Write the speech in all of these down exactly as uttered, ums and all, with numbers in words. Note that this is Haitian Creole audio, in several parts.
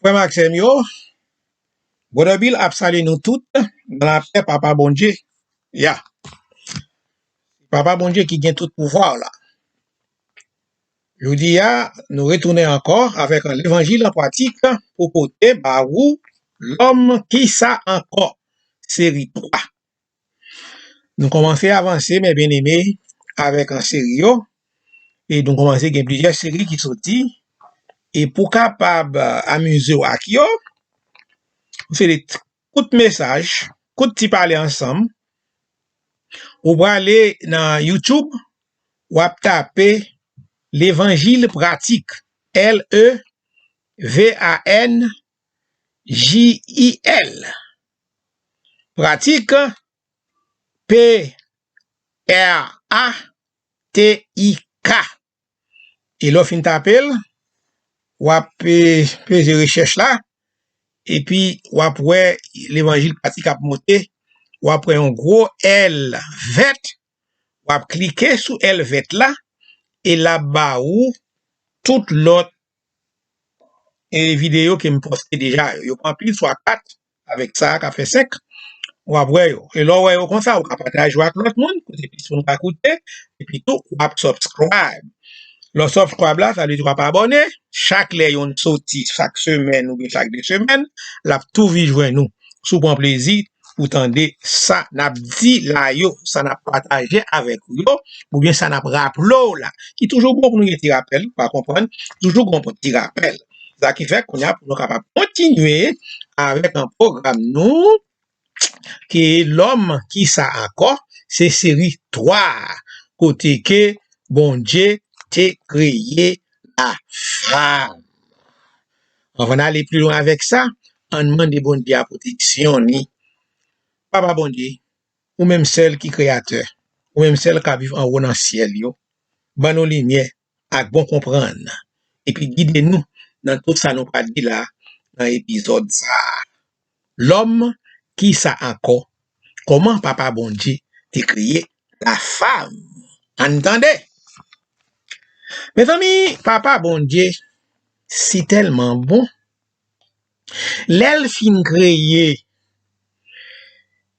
Frè m ak sè m yo, Brother Bill ap salye nou tout nan lapè Papa Bondye. Ya. Papa Bondye ki gen tout pouvwa la. Jodi a, nou retounen ankò avèk an levanjil an pratik pou pote ba ou Lòm ki sa ankò, seri twa. Nou kòmanse avanse, men byeneme, avèk an seri yo. E nou kòmanse gen plizyè seri ki soti. E pou kapab amize w ak yo, se de kout mesaj, kout ti pale ansanm. Ou prale nan YouTube, w ap tape Levanjil Pratik, L E V A N J I L. Pratik, P R A T I K. E lè w fin tape l, w ap eh, peze rechèch la, epi w ap wè Levanjil Pratik ap monte, w ap wè yon gwo L vèt, w ap klike sou L vèt la, e l ap ba ou tout lòt e videyo ke m poste deja yo. Yo pran pil, swa kat, avèk sa a ka fè senk. W ap wè yo. E lè w wè yo konsa, ou ka pataje yo ak lòt moun, kote plis moun ka koute, epi tou, w ap subscribe. Lè w subscribe la, sa vle di w ap abòne. Chak lè youn soti, chak semèn oubyen chak de semèn, l ap tou vin jwenn ou. Si w pran plezi pou tande sa n ap di la yo, sa n ap pataje avèk ou yo, oubyen sa n ap raple w la, ki toujou bon pou nou gen ti rapèl, pa konprann, toujou bon pou ti rapèl. Sa ki fè kounye a pou nou kapab kontinye avèk an pwogram nou ki Lòm ki sa ankò, se seri twa a, kote ke Bondye te kreye lafanm. Anvan n ale pli lwen avèk sa, ann mande Bondye a pwoteksyon ni. Papa Bondye, ou menm sèl ki kreyatè, ou menm sèl k ap viv anwo nan syèl yo, ban nou limyè ak bon konprann, epi gide nou nan tout sa nou pral di la nan epizòd sa a. Lòm ki sa ankò? Kòman Papa Bondye te kreye lafanm? Ann tande! Mezanmi, Papa Bondye si tèlman bon. Lè l fin kreye,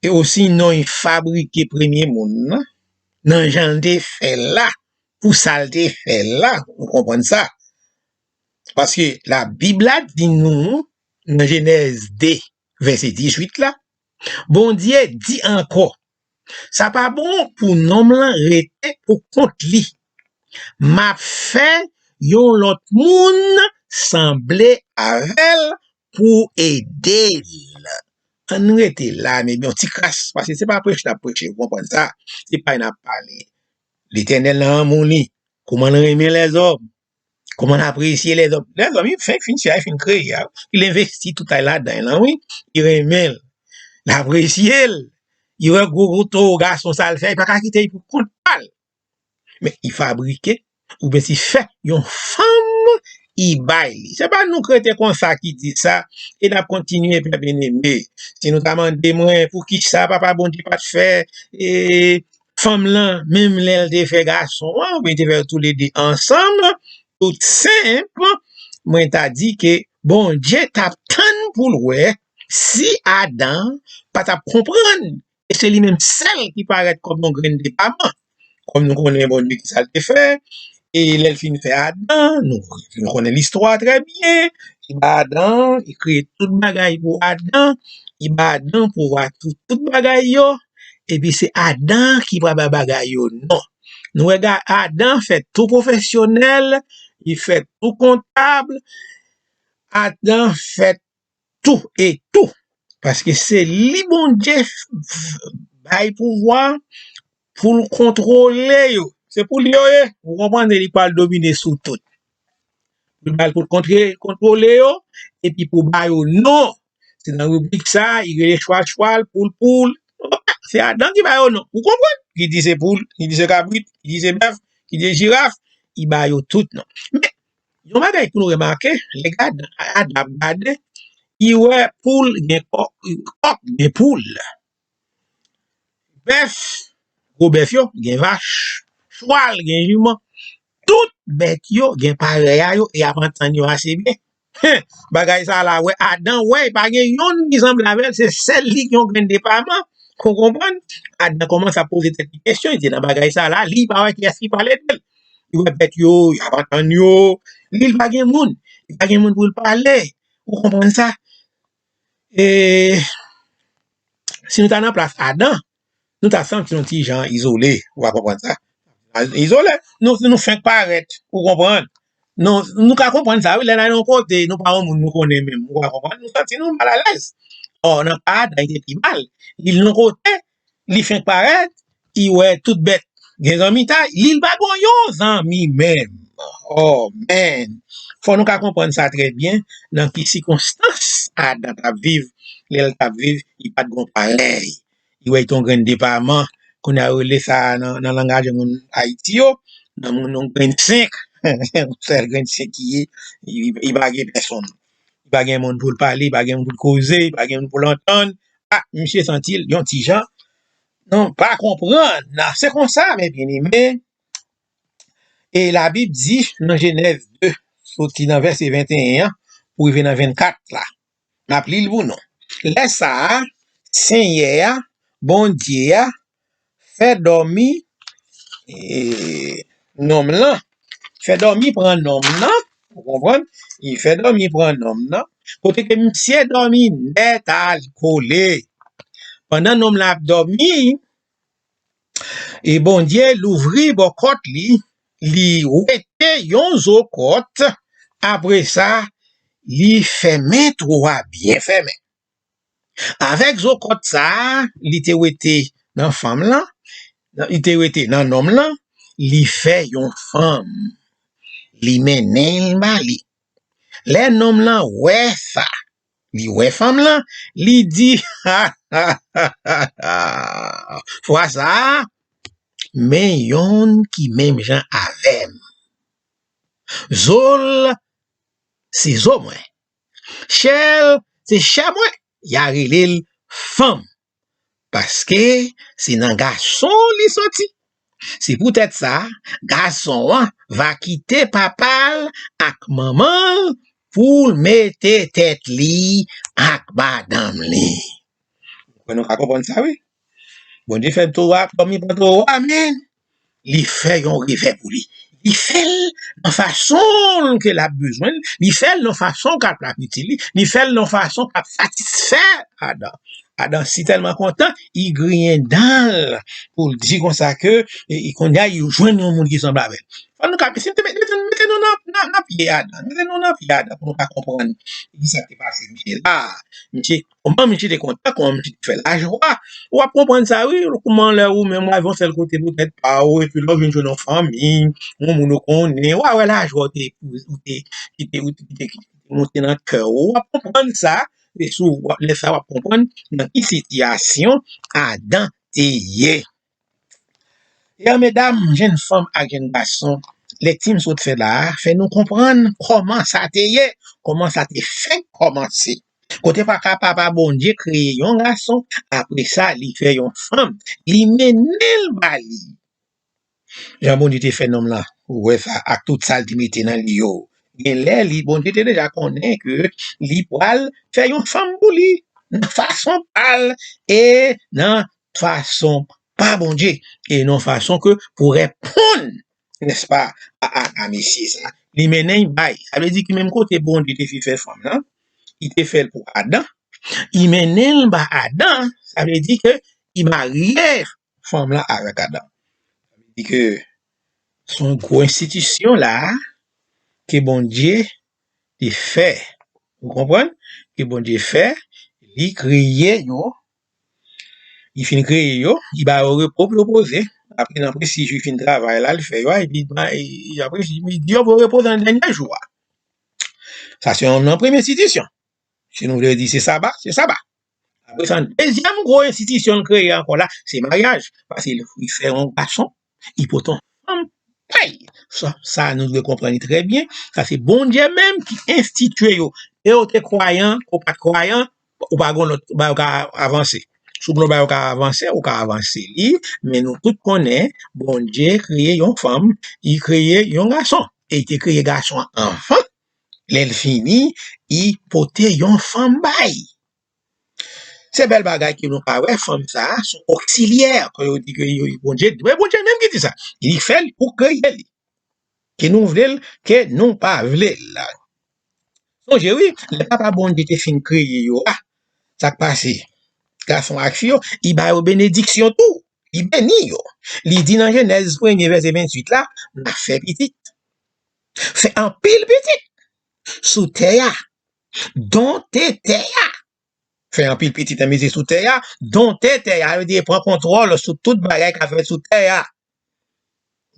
e osinon l fabrike premye moun nan, nan jan l te fè l la, pou sa l te fè l la, ou konprann sa? Paske Labib la di nou, nan Jenèz de, vèsè dizuit la, Bondye di ankò, sa pa bon pou nonm lan rete pou kont li. M ap fè yon lòt moun sanble avè l pou ede l. Ann rete la, men yon ti kras, paske se pa preche n ap preche, ou konprann sa? Se pa n ap pale. Letènèl nan lanmou li, kòman l renmen lèzòm, kòman l apresye lèzòm. Lèzòm, li fenk fin fè a, li fin kreye a, li envesti tout ay ladan l lan, wi. Li renmen l, li apresye l, li wè gwo gwo towo gason sa l fè, li pa ka kite l pou kont pa l. Men li fabrike, oubyen li fè yon fanm, li bay li. Se pa nou k rete konsa ki di sa, e n ap kontinye, pè byeneme. Si nou ta mande mwen poukisa Papa Bondye pa t fè e, fanm lan, menm lè l te fè gason an, oubyen te fè yo toulede ansanm, tout senp, mwen ta di ke Bondye t ap tann pou l wè si Adan pa t ap konprann. E se li menm sèl ki parèt kòm yon grenn depaman. Kòm nou konnen Bondye ki sa l te fè, e lè l fin fè Adan, nou, nou konnen listwa trè byen, li ba Adan, li kreye tout bagay pou Adan, li ba Adan pouvwa tout, tout bagay yo, epi se Adan ki pral ba bagay yo non. Nou wè ga-, Adan fè tou pwofesyonèl, li fè tou kontab, Adan fè tou e tou. Paske se li Bondye f-, f-, bay pouvwa pou l kontwole yo. Se pou li yo ye. Ou konprann, se li k pral domine sou tout. Pou l ba l pou l kontre-, kontwole yo, epi pou ba yo non. Se nan ribrik sa, li rele chwal chwal, poul poul. Se Adan ki ba yo non. Ou konprann? Ki di se poul, ki di se kabrit, ki di se bèf, ki di se jiraf, li ba yo tout non. Men, yon bagay pou nou remake, lè Adan, Adan ap gade, li wè poul gen kòk, kòk gen poul. Bèf, gwo bèf yo, gen vach. Chwal, gen jiman. Tout bèt yo gen parèy a yo e y ap antann yo ase byen. Bagay sa la, wè, Adan, wè, pa gen yonn ki sanble avè l, se sèl li ki yon grenn depaman. Ou konprann? Adan kòmanse ap poze tèt li kesyon, li di nan bagay sa la, li pa wè kiyès ki pale de l. Li wè bèt yo, y ap antann yo. Li, li pa gen moun. Li pa gen moun pou l pale. Ou konprann sa? E si nou ta nan plas Adan, nou ta santi nou ti jan izole, ou pa konprann sa? Izole, nou, nou fenk parèt, ou konprann? Nou, nou ka konprann sa, wi, lè n al yon kote, nou pa yon moun nou konnen menm, ou pa konprann? Nou santi nou malalèz. Ò, nan ka Adan, li te pi mal. Li nan kote, li fenk parèt, li wè tout bèt gen zanmitay, li, li pa gon yon zanmi menm. Oh, man. Fò nou ka konprann sa trè byen, nan ki sikonstans Adan t ap viv, lè l t ap viv, li pa t gon parèy. Li wè li te yon grenn depaman, kounye a yo rele sa nan, nan langaj moun Ayiti yo, nan moun yon grenn senk, yon sèl grenn senk ki ye, li, li pa gen pèsonn. Li pa gen moun pou l pale, li pa gen moun pou l koze, li pa gen moun pou l antann. Ah, misye santi l yon ti jan, nou pa konprann. Se konsa, men byeneme, e Labib di nan Jenèz de, soti nan vèse venteyen an pou rive nan vennkat la. M ap li l pou nou. Lè sa a, Senyè a, Bondye a, fè dòmi, e, nonm lan. Fè dòmi pran nonm lan, ou konprann? Li fè dòmi pran nonm lan. Kote ke misye dòmi nèt al kole. Pandan nonm lan ap dòmi, e Bondye louvri bòkòt li, li wete yon zo kòt, apre sa, li fèmen twou a byen fèmen. Avèk zo kòt sa a, li te wete nan fanm lan, li te wete nan nonm lan, li fè yon fanm. Li mennen l ba li. Lè nonm lan wè sa, li wè fanm lan, li di, fwa sa a, men yonn ki menm jan avè m. Zo l, se zo mwen. Chè l, se chè mwen. Y a rele l fanm. Paske se nan gason li soti. Se poutèt sa, gason an va kite papa l ak manman l pou l mete tèt li ak madanm li. Ou kwè nou ka konprann sa, wi? Bondye fè towo a, dòmi pran towo a, men li fè yon revè pou li. Li fè l nan fason ke l ap bezwen l, li fè l nan fason k ap, l ap itil li, li fè l nan fason k ap satisfè Adan. Adan si tèlman kontan, li griyen dan l pou l di konsa ke, e, e, kounye a, li jwenn yon moun ki sanble avè l. Fò nou ka, mete, mete, mete nou nan, nan, nan pye Adan, mete nou nan pye Adan pou nou ka konprann ki sa k te pase misye la. Misye, kòman misye te kontan, kòman misye te fè lajwa. W ap konprann sa, wi, kòman lè ou menm w al yon sèl kote poutèt pa w, epi lè w vin jwenn yon fanmi, yon moun ou konnen, w a wè lajwa ou te, ou te, ki te, ou te, ki te, ki te monte nan kè w. W ap konprann sa, e sou, w ap, lè sa w ap konprann nan ki sitiyasyon Adan te ye. E medam, jenn fanm ak jenn gason, lekti m sot fè la a, fè nou konprann kòman sa te ye, kòman sa te fenk kòmanse. Kote papa, papa Bondye kreye yon gason, apre sa, li fè yon fanm, li mennen l ba li. Jan Bondye te fè nonm lan, ou wè sa, ak tout sa l te mete nan li yo. Gen lè, li, Bondye te deja konnen ke li pral fè yon fanm pou li, nan fason pa l, e nan fason pa Bondye, e non fason ke pou reponn, nèspa, a, a, a mesye sa. Li mennen l bay. Sa vle di ki menm kote Bondye te fin fè fanm lan, li te fè l pou Adan. Li mennen l ba Adan, sa vle di ke li marye fanm lan avèk Adan. Sa vle di ke se yon gwo enstitisyon la ke Bondye te fè. Ou konprann? Ke Bondye fè, li kreye yo. Li fin kreye yo, li ba yo repo pou yo poze. Apre, nan presi jou, li fin travay la, li fè yo, epi, epi apre, li di yo pou yo repoze nan dènye jou a. Sa se yon nan premye enstitisyon. Si nou vle di se saba, se saba. Apre sa, dezyèm gwo enstitisyon l kreye ankò la, se maryaj. Paske li fè yon gason, li pote yon fanm. Sa, sa nou dwe konprann li trè byen. Sa se Bondye menm ki enstitye yo. E ou te kwayan, ou pa t kwayan, ou pa gon lòt bagay ou ka avanse. Si w gon bagay ou ka avanse, ou ka avanse li. Men nou tout konnen, Bondye kreye yon fanm, li kreye yon gason. E li te kreye gason an anvan. Lè l fini, li pote yon fanm bay. Se bèl bagay ke nou ka wè, fanm sa a, se yon oksilyè, ke yo di ke yo, Bondye, men Bondye menm ki di sa. Li fè l pou kreye li. Ke nou vle l, ke nou pa vle l. Sonje wi, lè Papa Bondye te fin kreye yo a, sa k pase? Gason ak fi yo, li ba yo benediksyon tou. Li beni yo. Li di nan Jenèz premye vèsè venntuit la, n ap fè pitit. Fè anpil pitit sou tè a. Donte tè a. Fè anpil pitit an mezi sou tè a. Donte tè a. Sa vle di pran kontwòl sou tout bagay k ap fèt sou tè a.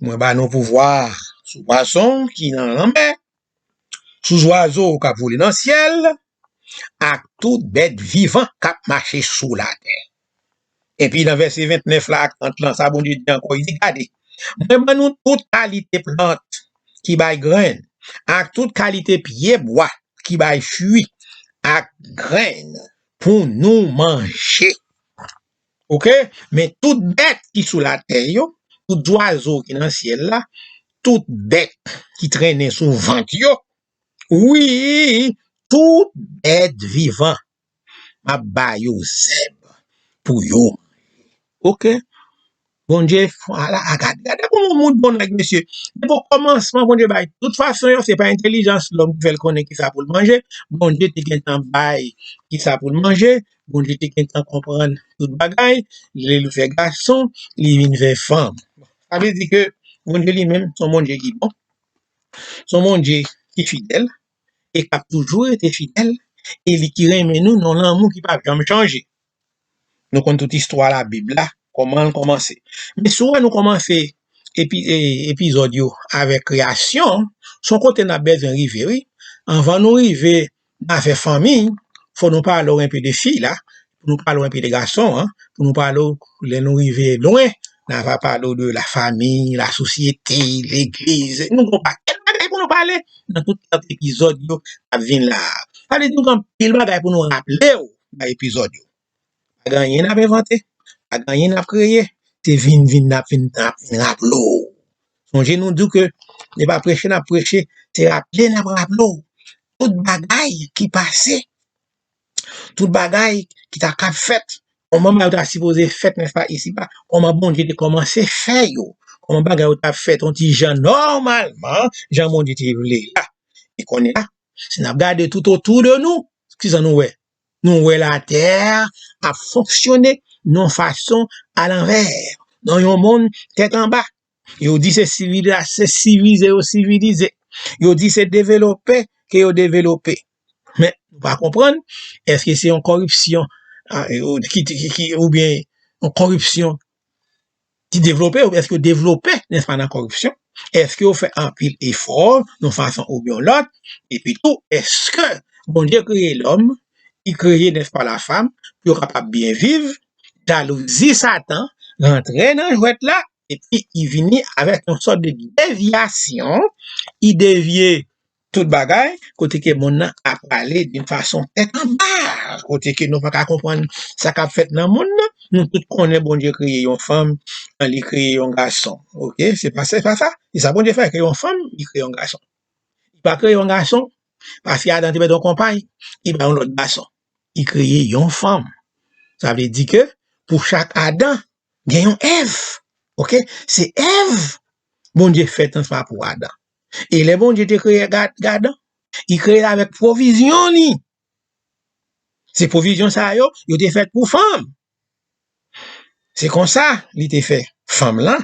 Mwen ba nou pouvwa sou pwason ki nan lanmè, sou zwazo k ap vole nan syèl, ak tout bèt vivan k ap mache sou latè. Epi nan vèsè ventnèf la ak trant lan, sa Bondye di ankò, li di, gade, mwen ban nou tout kalite plant ki bay grenn, ak tout kalite pye bwa ki bay fwi, ak grenn pou nou manje. Oke? Men tout bèt ki sou latè yo, tout zwazo ki nan syèl la, tout bèt ki trennen sou vant yo, wi, tout bèt vivan, m ap ba yo zèb pou yo manje. Oke? Bondye, ala, a gade, gade kòman moun bon nèg, mesye. Depi okòmansman, Bondye bay tout fason yo, se pa entèlijans lòm ki fè l konnen kisa pou l manje. Bondye te gentan bay kisa pou l manje. Bondye te gentan konprann tout bagay. Lè l fè gason, li vin fè fanm. Sa vle di ke Bondye li menm, se yon Bondye ki bon. Se yon Bondye ki fidèl e k ap toujou rete fidèl, e li ki renmen nou nan lanmou ki p ap janm chanje. Nou konn tout istwa Labib la, kòman l kòmanse. Men si w wè nou kòmanse epi, e, epizòd yo avèk kreyasyon, se yon kote n ap bezwen rive, wi. Anvan nou rive nan afè fanmi, fò nou pale w enpe de fi la, pou nou pale w enpe de gason an, pou nou pale w, lè nou rive lwen, n a va pale w de lafanmi, lasosyete, legliz. Nou gen yon pakèt bagay pou nou pale nan tout lòt epizòd yo k ap vin la a. Sa vle di nou gen anpil bagay pou nou raple w nan epizòd yo. Pa gen anyen n ap envante, pa gen anyen n ap kreye, se vin, vin, n ap vin, n ap vin raple w. Sonje nou di w ke se pa preche n ap preche, se raple n ap raple w. Tout bagay ki pase, tout bagay ki ta kab fèt, kòman bagay yo ta sipoze fèt, nèspa, isiba, kòman Bondye te kòmanse fè yo, kòman bagay yo t ap fèt yon ti jan nòmalman, jan Bondye te vle a. E kounye a, si n ap gade tout otou de nou, kisa nou wè? Nou wè latè ap fonksyone nan yon fason alanvè, nan yon monn tèt anba. Yo di se siviliza-, se sivize yo sivilize. Yo di se develope ke yo develope. Men, nou pa konprann, èske se yon kòripsyon, a, yo, ki, ki, ki, oubyen yon kòripsyon ki devlope, oubyen èske yo devlope, nèspa, nan kòripsyon? Èske yo fè anpil efò, yon fason oubyen yon lòt? Epi tou, èske Bondye kreye lòm, li kreye, nèspa, lafanm, pou yo kapab byen viv? Jalouzi Satan rantre nan jwèt la, epi li vini avèk yon sòt de devyasyon, li devye tout bagay, kote ke monn nan ap prale d'une façon tèt anba, kote ke nou pa ka konprann sa k ap fèt nan monn nan. Nou tout konnen Bondye kreye yon fanm, li kreye yon gason. Oke, se pa, se pa sa. Se sa Bondye fè, kreye yon fanm, li kreye yon gason. Li pa kreye yon gason, paske Adan te pèdi yon konpay, li ba yon lòt gason. Li kreye yon fanm. Sa vle di ke pou chak Adan, gen yon Èv. Oke? Se Èv Bondye fè transpa pou Adan. E lè Bondye te kreye Ga-, Adan, li kreye l avèk pwovizyon li. Se pwovizyon sa yo, yo te fèt pou fanm. Se konsa li te fè fanm lan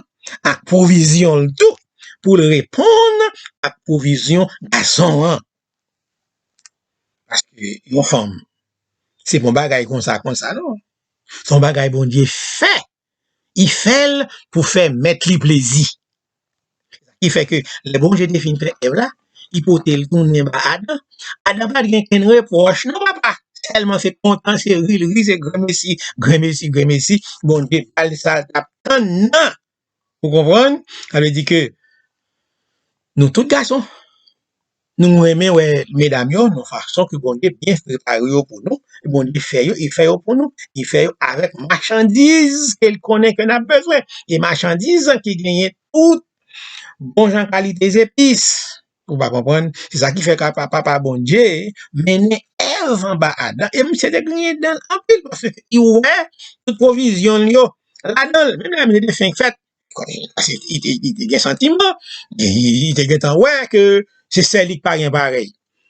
ak pwovizyon l tou pou l reponn ak pwovizyon gason an. Paske yon fanm, se pa yon bagay konsa, konsa, non. Se yon bagay Bondye fè. Li fè l pou fè mèt li plezi. Ki fè ke lè Bondye te fin fè Èv la, li pote l tounen ba Adan. Adan pa t gen kenn repwòch, non, papa. Sèlman se kontan, se ri l ri, se granmesi, granmesi, granmesi. Bondye ba l sa l t ap tann nan. Ou konprann? Sa vle di ke nou tout gason, nou renmen wè medam yo, nan fason ke Bondye byen prepare yo pou nou. Bondye fè yo, li fè yo pou nou. Li fè yo avèk machandiz ke l konnen ke n ap bezwen. E machandiz ki genyen tout bon jan kalite zepis. Ou pa konprann? Se sa ki fè ka pa- papa Bondye mennen Èv anba Adan. E misye te griyen dan l anpil paske li wè tout pwovizyon l yo ladan l. Menm lè misye te fenk fèt, li te, li te gen santiman, li, li te gentan wè ke se sè li k pa gen parèy.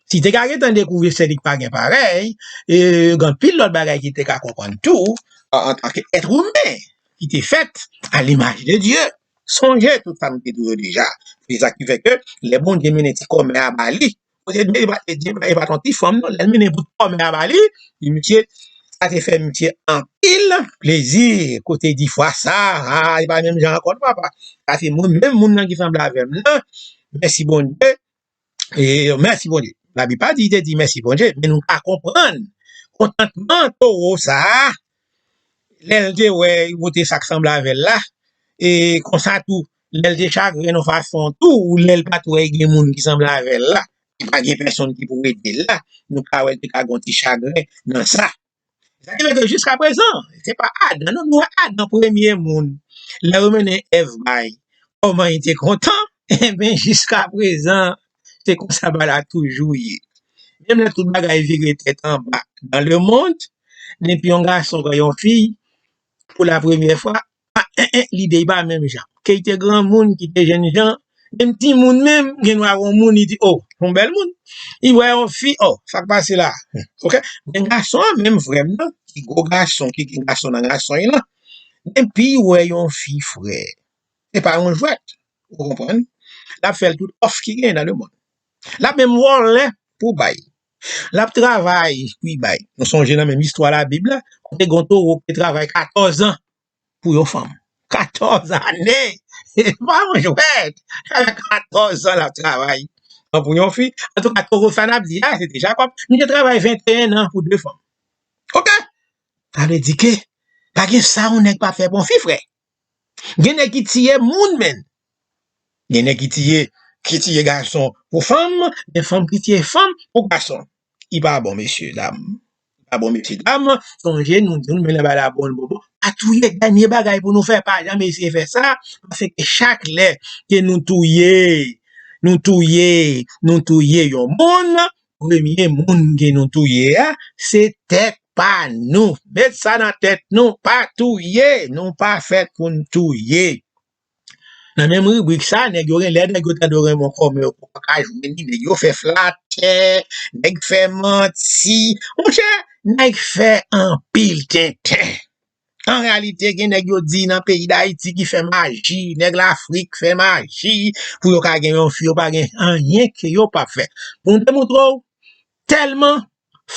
Si te ka gentan dekouvri sè li k pa gen parèy, e gen anpil lòt bagay ki te ka konprann tou, an, antanke èt imen ki te fèt a limaj de Dye. Sonje tout sa m te di w yo deja. Se sa ki fè ke lè Bondye mennen ti kòmè a ba li, kote Dye pa, Dye pa, pa t yon ti fanm non, lè l mennen bout kòmè a ba li, li misye, sa te fè misye anpil plezi. Kote di fwa sa, a, li pa menm jan ankò non papa. Sa se moun, menm moun nan ki sanble avè m nan. Mèsi Bondye. E mèsi Bondye. Labib pa di li te di mèsi Bondye, men nou ka konprann kontantman towo sa a, lè l te wè yo te sa k sanble avè l la, e konsa tou, lè l te chagren yon fason tou, ou lè l pa t wè gen moun ki sanble avè l la, e pa gen pèsonn ki pou ede l la, nou ka wè l te ka gen yon ti chagren nan sa. Sa ki fè ke jiska prezan, se pa Adan, non, nou wè Adan premye moun, lè yo mennen Èv bay, kòman li te kontan, enben, jiska prezan, se konsa bagay la toujou ye. Menm lè tout bagay vire tèt anba dans le monde, depi yon gason pran yon fi, pou la premyè fwa, pa, en, en, lide pa menm jan. Ke li te granmoun, ki te jennjan, menm timoun menm, gen dwa wè yon moun, li di, o, yon bèl moun. Li wè yon fi, o, sa k pase la? Ok? Gen gason an menm, frè m nan, ki gwo gason, ki gen gason nan gason li lan. Depi li wè yon fi, frè, se pa yon jwèt. Ou konprann? L ap fè l tout òf ki genyen nan lemonn. L ap menm vòlè pou bay. L ap travay pou l bay. Nou sonje nan menm istwa Labib la, kote gen yon towo ki te travay katòz an pou yon fanm. Katòz ane! Se pa yon jwèt! Travay katòz an l ap travay. An pou yon fi. Antouka, towo sa n ap di a, se te Jakòb. Li te travay venteyen an pou de fanm. Ok? Sa vle di ke pa gen sa yon nèg pa fè pou yon fi, frè. Gen nèg ki tiye moun, menn. Gen nèg ki tiye, ki tiye gason pou fanm, gen fanm ki tiye fanm pou gason. Li pa bon, mesye, dam. Li pa bon, mesye, dam. Sonje, nou di nou, men lè bagay la bon, bon, bon. Pa touye, dènye bagay pou nou fè, pa janm eseye fè sa, paske chak lè ke nou touye, nou touye, nou touye yon moun, premye moun ke nou touye a, se tèt pa nou. Met sa nan tèt nou, pa touye, nou pa fèt pou n touye. Nan menm ribrik sa, nèg yo gen lè nèg yo tande yo renmen yon kòmè yo pa ka jwenn li, nèg yo fè flatè, nèg fè manti. Monchè, nèg fè anpil tenten. An reyalite, gen nèg yo di nan peyi Dayiti ki fè maji, nèg Lafrik fè maji pou yo ka gen yon fi, yo pa gen anyen ke yo p ap fè. Pou m te montre w, tèlman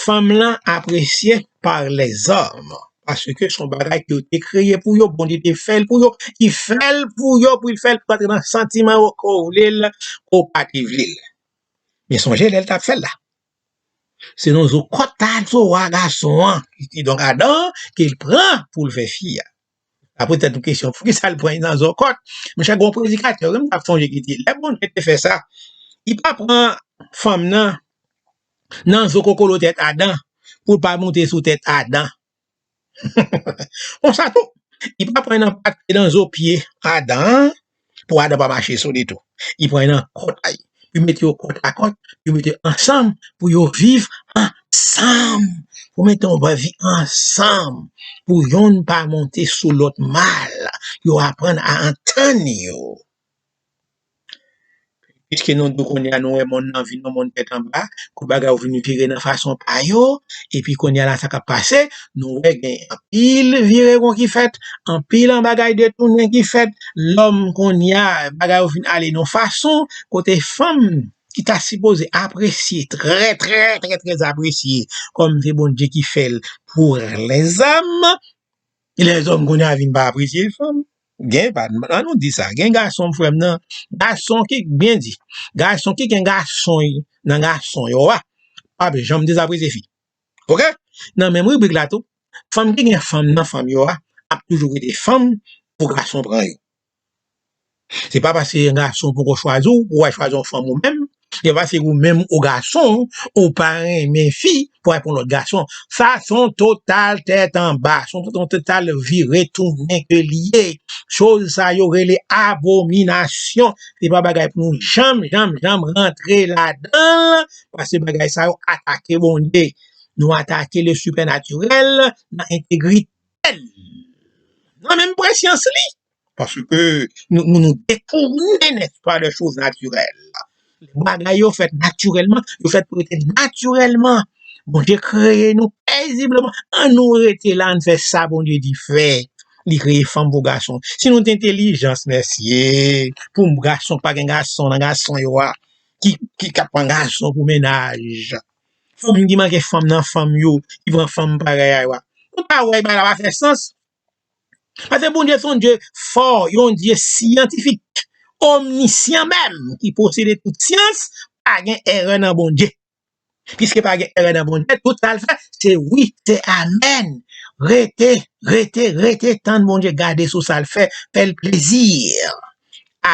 fanm lan apresye pa lèzòm, paske se yon bagay ke yo te kreye pou yo, Bondye te fè l pou yo, ki fè l pou yo, pou l fè l pou antre nan santiman yo, ke w vle l, ke w pa te vle l. Men sonje lè l t ap fè l la. Se nan zo kòt a zo a gason an, kidonk Adan, ke l pran pou l fè fi a. Apre tèt nou kesyon, poukisa l pran nan zo kòt? Monchè, gen yon predikatè, wi, m t ap sonje ki di, lè Bondye te fè sa, li pa pran fanm nan, nan zo kokolo tèt Adan, pou l pa monte sou tèt Adan. Konsa tou, li pa pran nan pati nan zo pye Adan an, pou Adan pa mache sou li tou. Li pran nan kòt a li. Pou mete yo kòt a kòt, pou mete yo ansanm, pou yo viv ansanm. Pou mete yo viv ansanm. Pou yonn pa monte sou lòt mal. Pou yo aprann a antann yo. Piske nou di w kounye a nou wè monn nan vin yon monn tèt anba, kou bagay yo vin vire nan fason pa yo, epi kounye a la sa k ap pase, nou wè gen anpil vire won ki fèt, anpil an bagay detounen ki fèt, lòm kounye a, bagay yo vin ale nan fason, kote fanm ki ta sipoze apresye, trè, trè, trè, trè apresye, kòm se Bondye ki fè l pou lèzòm, lèzòm kounye a vin pa apresye fanm. Gen, pa, an nou di sa, gen gason, frè m nan, gason ki, byen di, gason ki gen gason nan gason yo a, p ap janm dezapresye fi. Ok? Nan menm ribrik la tou, fanm ki gen fanm nan fanm yo a, ap toujou rete fanm pou gason pran yo. Se pa paske yon gason poko chwazi w, pou w al chwazi yon fanm ou menm, Se pa se ou menm ou gason, ou pa renmen fi, pou al pran lòt gason. Sa se yon total tèt anba, se yon total vire tounen ke li ye. Choz sa yo rele abominasyon. Se pa bagay pou nou janm, janm, janm rantre ladan l, paske bagay sa yo atake Bondye. Nou atake le sipènatirèl nan entegrite l, nan menm presyans li. Paske nou, nou, nou detounen, n'est-ce pas, de choz natirèl. Bagay yo fèt natirèlman, yo fèt pou rete natirèlman. Bondye kreye nou pezibleman. Ann nou rete la, ann fè sa Bondye di fè. Li kreye fanm pou gason. Si nou te entèlijans, mesye, pou gason pa gen gason nan gason yo a, ki, ki, k ap pran gason pou mennaj. Fanm ki manke fanm nan fanm yo, ki pran fanm parèy a yo a. Ou pa wè bagay la pa fè sans? Paske Bondye se yon Dye fò, yon Dye syantifik, omnisyan menm, ki posede tout syans, pa gen erè nan Bondye. Piske pa gen erè nan Bondye, tout sa l fè, se wi, se amèn. Rete, rete, rete, tann Bondye, gade sou sa l fè, fè l plezi.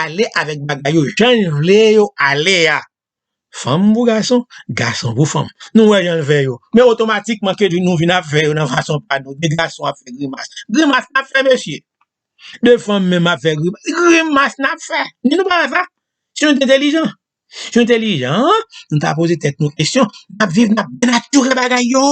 Ale avèk bagay yo, jan l vle yo ale a. Fanm pou gason, gason pou fanm. Nou wè jan l fè yo. Men otomatikman ke nou vin ap fè yo nan fason pa nou. De gason ap fè grimas. Grimas n ap fè, mesye. De fanm menm ap fè grimas. Grimas n ap fè. Ni nou pa wè sa? Si nou te entèlijan. Si nou entèlijan, nou ta poze tèt nou kesyon. N ap viv, n ap denatire bagay yo.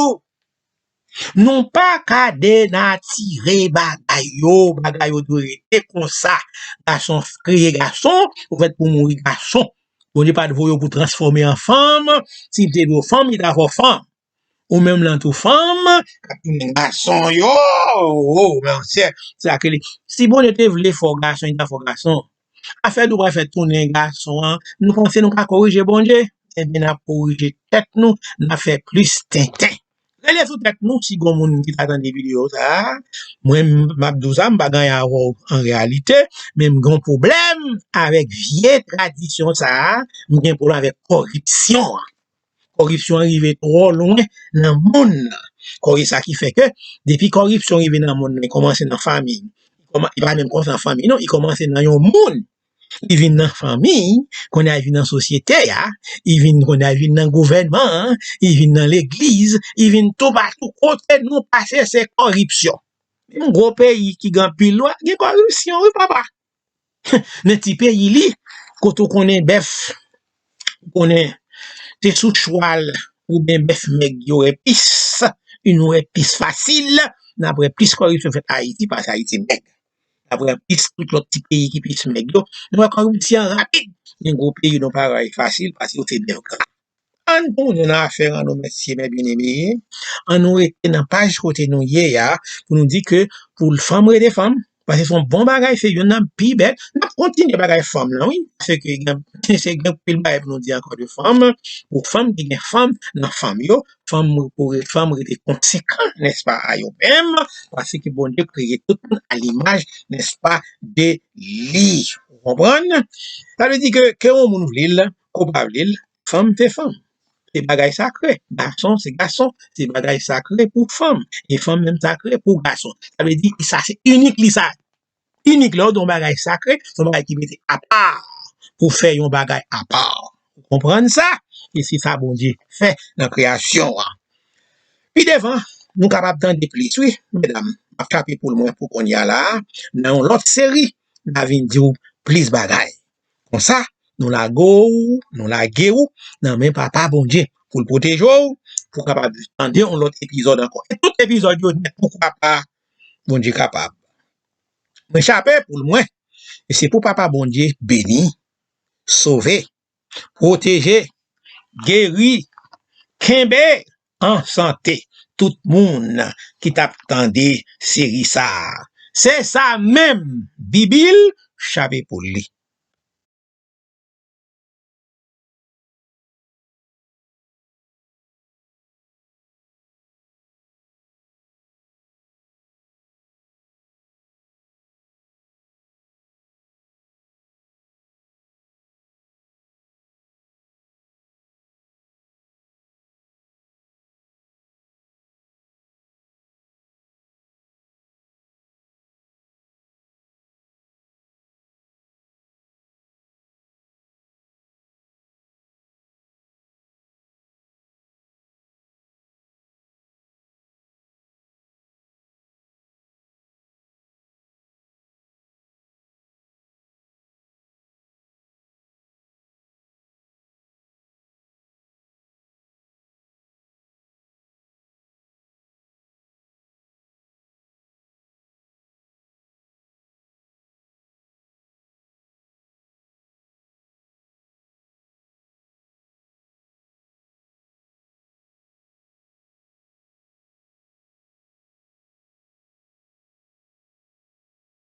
Nou pa ka denatire bagay yo. Bagay yo dwe rete konsa. Gason kreye gason, ou fèt pou mouri gason. Bondye pa t voye w pou transfòme an fanm. Si l te voye w fanm, li ta fè w fanm. Ou menm lan tou fanm, k ap tounen gason yo. Oh, monchè, sa ke li. Si Bondye te vle fè w gason, li ta fè w gason. Afè nou pa fè tounen gason an, nou panse nou ka korije Bondye? Ebyen, n ap korije tèt nou, n ap fè plis tenten. Rele sou tèt nou, si gon moun ki ta tande videyo sa a, mwen, m ap di w sa, m pa gen anyen avè w an reyalite, men m gen yon pwoblèm avèk vye tradisyon sa a, m gen pwoblèm avèk kòripsyon an. Kòripsyon an rive twò lwen nan monn nan. Kòripsyon sa ki fè ke, depi kòripsyon rive nan monn nan, li kòmanse nan fanmi. Li kòman-, li pa menm kòmanse nan fanmi, non, li kòmanse nan yon moun. Li vin nan fanmi, kounye a li vin nan sosyete a, li vin kounye a li vin nan gouvènman an, li vin nan legliz, li vin toupatou kote nou pase se kòripsyon. Menm gwo peyi ki gen anpil lwa, gen kòripsyon, wi papa. Men ti peyi li, kote w konnen bèf, ou konnen, te sou chwal, oubyen bèf mèg yo wè pis, nou wè pis fasil, n ap wè plis kòripsyon fèt Ayiti, paske Ayiti mèg. N ap wè plis tout lòt ti peyi ki plis mèg yo, nou wè kòripsyon rapid. Men gwo peyi nou pa wè fasil, paske yo se bèf gra. Ann tounen nan afè an nou, mesye, mes bien-aimés. Ann nou rete nan paj kote nou ye a, pou nou di ke pou fanm rete fanm, paske se yon bon bagay, se youn nan pi bèl. N ap kontinye bagay fanm lan, wi. Paske gen, se gen pil bagay pou nou di ankò de fanm. Pou fanm ki gen fanm nan fanm yo, fanm pou re-, fanm rete konsekan, nèspa, a yo menm, paske Bondye kreye tout moun a limaj, nèspa, de li. Ou konprann? Sa vle di ke, ke yon moun vle l, ke w pa vle l, fanm se fanm. Se bagay sakre. Gason se gason. Se bagay sakre pou fanm. E fanm menm sakre pou gason. Sa vle di, sa se inik li sa. Inik lè w di yon bagay sakre, se yon bagay ki mete apa pou fè yon bagay apa. Ou konprann sa? E se sa Bondye fè nan kreyasyon an. Pi devan, nou kapab tande plis, wi, medam. M ap chape poul mwen pou kounye a la a. Nan yon lòt seri, n a vin di w plis bagay. Konsa, nou lage w, nou lage w nan men Papa Bondye pou l pwoteje w, pou w kapab tande yon lòt epizòd ankò. E tout epizòd yo nèt, poukwa pa, Bondye kapab. Mwen chape poul mwen. E se pou Papa Bondye beni, sove, pwoteje, geri, kenbe an sante tout moun ki t ap tande seri sa a. Se sa menm, Bibil chape poul li.